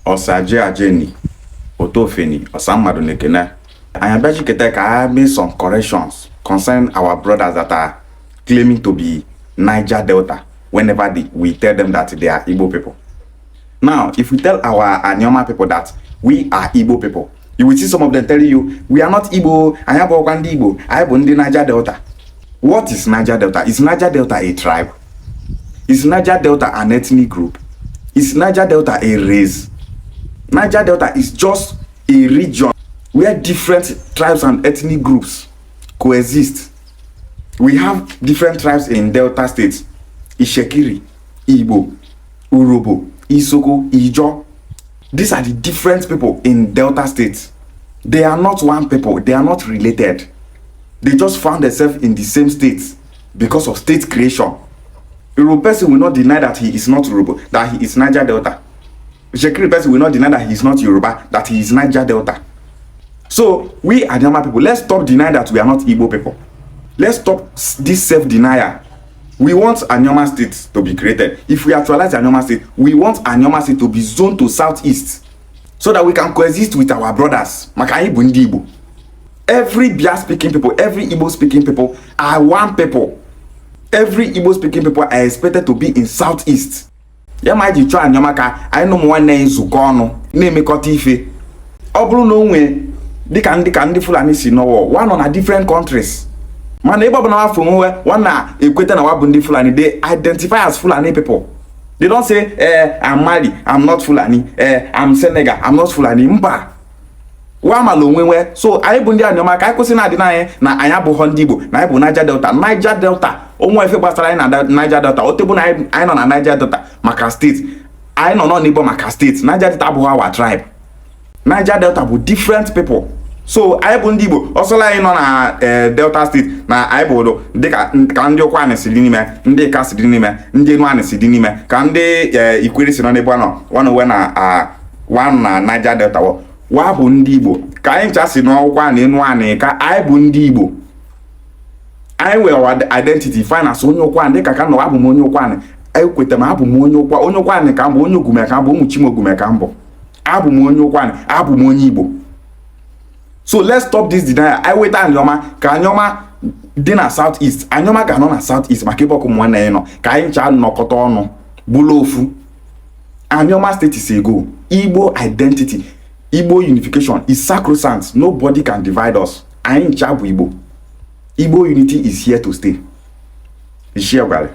Osajiajeni Otofeni Osammadu Nekene. Anyị abịachikete ka I make some corrections concerning our brothers that are claiming to be Niger Delta whenever we tell them that they are Igbo people. Now, if we tell our Anioma people that we are Igbo people, you will see some of them telling you, "We are not Igbo, anyị abụghịkwa ndị Igbo, anyị bụ ndị Niger Delta." What is Niger Delta? Is Niger Delta a tribe? Is Niger Delta an ethnic group? Is Niger Delta a race? Niger Delta is just a region where different tribes and ethnic groups coexist. We have different tribes in Delta State: Itsekiri, Igbo, Urhobo, Isoko, Ijaw. These are the different people in Delta State. They are not one people, they are not related. They just found themselves in the same state because of state creation. Urhobo person will not deny that he is not Urhobo, that he is Niger Delta. Itsekiri person will not deny that he is not Yoruba, that he is Niger Delta. So we Anioma people, let's stop denying that we are not Igbo people. Let's stop this self-denial. We want Anioma State to be created. If we actualize Anioma State, we want Anioma State to be zoned to Southeast so that we can coexist with our brothers. Maka anyị bụ ndị Igbo. Every Bia speaking people, every Igbo speaking people are one people. Every Igbo speaking people are expected to be in Southeast. Ya ma anyị ji chọọ Anioma ka anyị na ụmụ nwanne anyị zukọ ọnụ na-emekọta ife. Ọ bụrụ na o nwee dịka ndị ka ndị Fulani si nọwọ wa nọ na different countries, mana ebe ọbụla wafọ onwe wa na-ekweta na wa bụ ndị Fulani, they identify as Fulani people. They don't say, "I'm Mali, I'm not Fulani. I'm Senegal, I'm not Fulani." Mba, wa mala onwe nwe. So anyị bụ ndị Anioma, ka anyị kwụsị na-adị n'anyị na anyị abụghọ ndị Igbo, na anyị bụ Niger Delta. Niger Delta onwe ife gbasara anyị na Niger Delta otebu na anyị nọ na Niger Delta maka steeti anyị nọ n'Igbo, maka steeti. Niger Delta abụghị our tribe. Niger Delta bụ different people. So anyị bụ ndị Igbo, ọsọla anyị nọ na Delta Steeti na anyị bụ dịka ka ndị Ụkwanị si dị n'ime, ndị Ika si dị n'ime, ndị Enuani si dị n'ime, ka ndị Ikwere si nọ n'ebe nọ nwanne na one na Niger Delta wa bụ ndị Igbo. Ka anyị ncha si n'Ụkwanị, Enuani, ka anyị bụ ndị Igbo. Anyị nwere our identity fine as onye Ụkwanị, dịka ka nọ abụ m onye Ụkwanị. Ekweta m abụ m onye Ụkwa, onye Ụkwanị ka m bụ, onye Ogume ka m bụ, ụmụ Chimogume ka m bụ. Abụ m onye Ụkwanị, abụ m onye Igbo. So let's stop this denial. Anyị weta Anioma ka Anioma dị na South East, Anioma ga-anọ na South East maka ebe ọkụ ụmụ nwanne anyị nọ, ka anyị ncha nọkọta ọnụ bụrụ ofu. Anioma State is a go. Igbo identity, Igbo unification is sacrosanct. Nobody can divide us. Anyị ncha bụ Igbo. Igbo unity is here to stay. Ishie gwara.